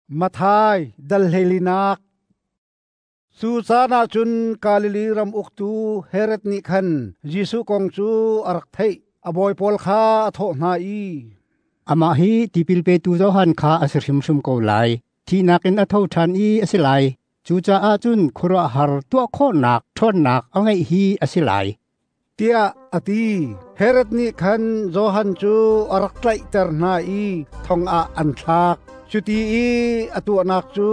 Matthai dal hleilinak. Cu caan ah cun Galilee ram uktu Herod nih khan Jesuh kong cu a rak theih. A bawi pawl kha a thawh hna i, Amah hi tipil petu Johan kha a si hrimhrim ko lai. Thihnak in a tho ṭhan i a si lai. Cucaah cun khuaruahhar tuah khawhnak ṭhawnnak a ngeih hi a si lai. Tiah a ti. Herod nih khan Johan cu a rak tlaihter hna i thong ah an thlak. Cuti i a tuahnak cu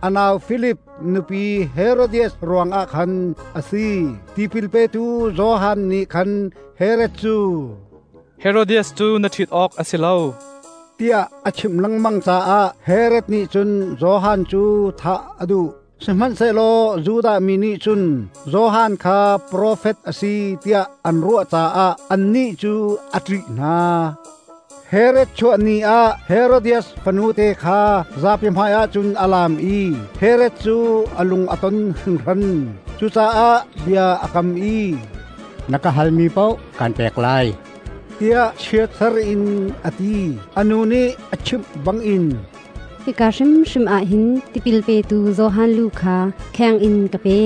a nau Filip nupi Herodias ruangah khan a si. Tipil petu Johan nih khan Herod cu, Herodias cu na ṭhit awk a si lo, tiah a chimh lengmang caah Herod nih cun Johan cu thah a duh. Sihmanhsehlaw Judah mi nih cun Johan kha profet a si tiah an ruah caah annih cu a ṭih hna. Herod chuah ni ah Herodias fanute kha zapi hmaiah cun a laam i Herod cu a lung a ton hringhran. Cucaah bia a kam i, Na ka halmi paoh kaan pek lai, tiah chiatser in a ti. A nu nih a chimh bangin, Hika hrimhrim ah hin tipil petu Johan lu kha kheng in ka pe.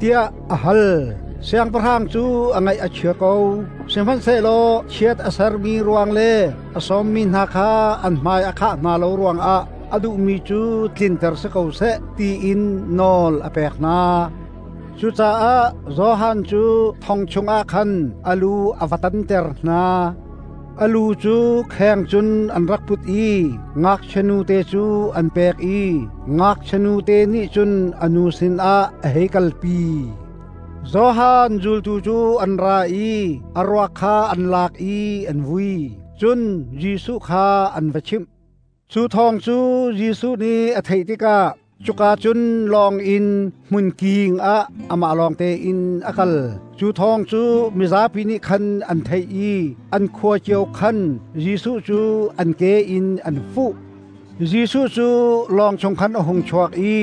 Tiah a hal. Siangpahrang cu a ngaih a chia ko. Sihmanhsehlaw chiat a sermi ruang le a sawmmi hna kha an hmai a khah hna lo ruangah a duhmi cu tlinter si ko seh tiin nawl a pek hna. Cucaah Johan cu thong chungah khan a lu a va tanter hna. A lu cu kheng cun an rak put i ngakchia nute cu an pek i ngakchia nute nih cun a nu sinah a hei kalpi. Johan zultu cu an ra i a ruak kha an lak i an vui. Cun Jesuh kha an va chimh. Cu thawng cu Jesuh nih a theih tikah cuka cun lawng in hmun king ah amah lawng tein a kal. Cu thawng cu mizapi nih khan an theih i an khua cio khan Jesuh cu an ke in an fuh. Jesuh cu lawng chung khan a hung chuak i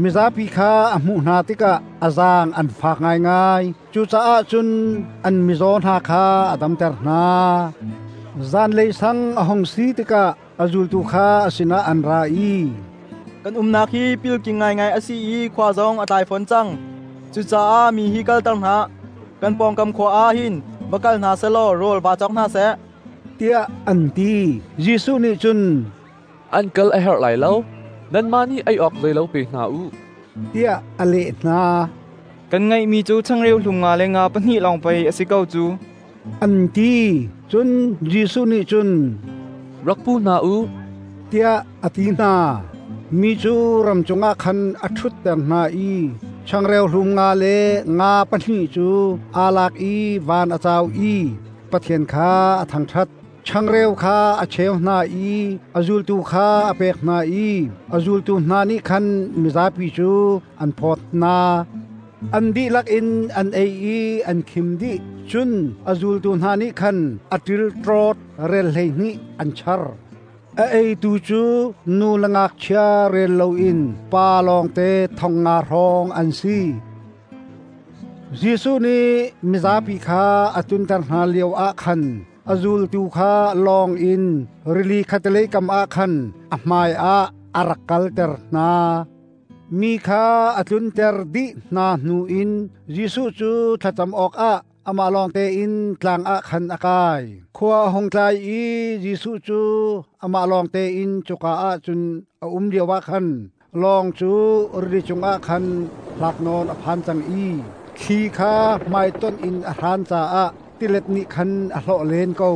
mizapi kha a hmuh hna tikah a zaang an fak ngaingai. Cucaah cun an mizaw hna kha a damter hna. Zanlei sang a hung si tikah a zultu kha a sinah an ra i, Kan umnak hi pilking ngaingai a si i khua zong a tlai fawn cang. Cucaah mi hi kalter hna. Kan pawngkam khua ah hin va kal hna seh law rawl vaa cawk hna seh, tiah an ti. Jesuh nih cun, An kal a herh lai lo. Nanmah nih ei awk zeilo pe hna u, tiah a leh hna. Kan ngeihmi cu changreu hlum nga le nga pahnih lawng pei a si ko cu, an ti. Cun Jesuh nih cun, Rak pu hna u, tiah a ti hna. Mi cu ram cungah khan a ṭhutter hna i changreu hlum nga le nga pahnih cu aa lak i van a cau i Pathian kha a thangṭhat. Changreu kha a cheu hna i a zultu kha a pek hna i a zultu hna nih khan mizapi cu an phawt hna. An dihlak in an ei i an khim dih. Cun a zultu hna nih khan a ṭilṭawt rel 12 an char. A eitu cu nu le ngakchia rel loin pa lawngte 5,000 hrawng an si. Jesuh nih mizapi kha a tlunter hna lio ah khan a zultu kha lawng in rili khattelei kam ah khan a hmai ah a rak kalter hna. Mi kha a tlunter dih hna hnu in Jesuh cu thlacam awkah amah lawng tein tlang ah khan a kai. Khua a hung tlai i Jesuh cu amah lawng tein cuka ah cun a um lio ah khan lawng cu rili cungah khan hlak nawn a phan cang i thli kha hmaitonh in a hran caah tilet nih khan a hlawh len ko.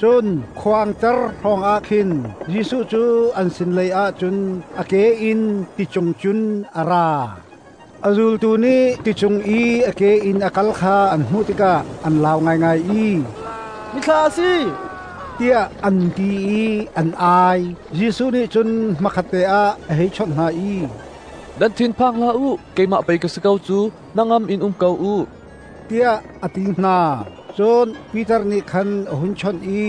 Cun khuangter hrawng ah khin Jesuh cu an sin lei ah cun a ke in ti cung cun a ra. A zultu nih ti cung i a ke in a kal kha an hmuh tikah an lau ngaingai i, Mithla a si! tiah an ti i an ai. Jesuh nih cun hmakhatte ah a hei chawnh hna i, Nan thinphang hlah u, keimah pei ka si ko cu, hnangam in um ko u, tiah a ti hna. Cun Peter nih khan a hun chawnh i,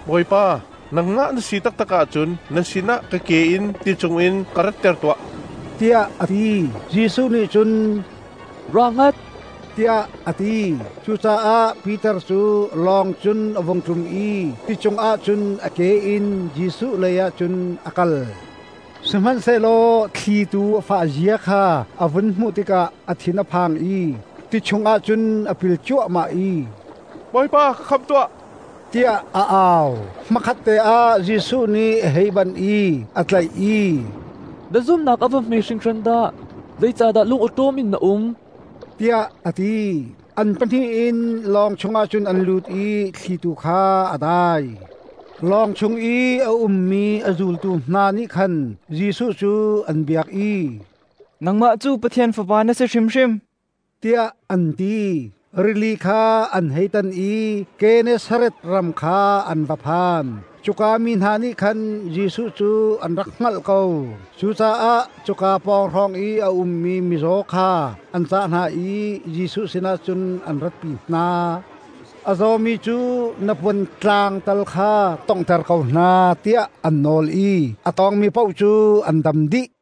Bawipa, nangmah na si taktak ahcun na sinah ka ke in ti cungin ka ratter tuah, tiah a ti. Jesuh nih cun, Ra ngat, tiah a ti. Cucaah Peter cu lawng cun a vung ṭum i ti cungah cun a ke in Jesuh leiah cun a kal. Sihmanhsehlaw thlitu a fah zia kha a vun hmuh tikah a thin a phang i ti chungah cun a pil cuahmah i, Bawipa, ka khamh tuah! tiah a au. Hmakhatte ah Jesuh nih a hei banh i a tlaih i, Na zumhnak a va hme hringhran dah! Zeicahdah lung awṭawm in na um? tiah a ti. An pahnih in lawng chungah cun an lut i thlitu kha a dai. Lawng chung i a ummi a zultu hna nih khan Jesuh cu an biak i, Nangmah cu Pathian Fapa na si hrimhrim, tiah an ti. Rili kha an hei tan i Genesaret ram kha an va phan. Cuka mi hna nih khan Jesuh cu an rak hngalh ko. Cucaah cuka pawng hrawng i a ummi mizaw kha an cah hna i Jesuh sinah cun an ratpi hna. A zawmi cu na puan tlang tal kha tonghter ko hna tiah an nawl i a tawngmi paoh cu an dam dih.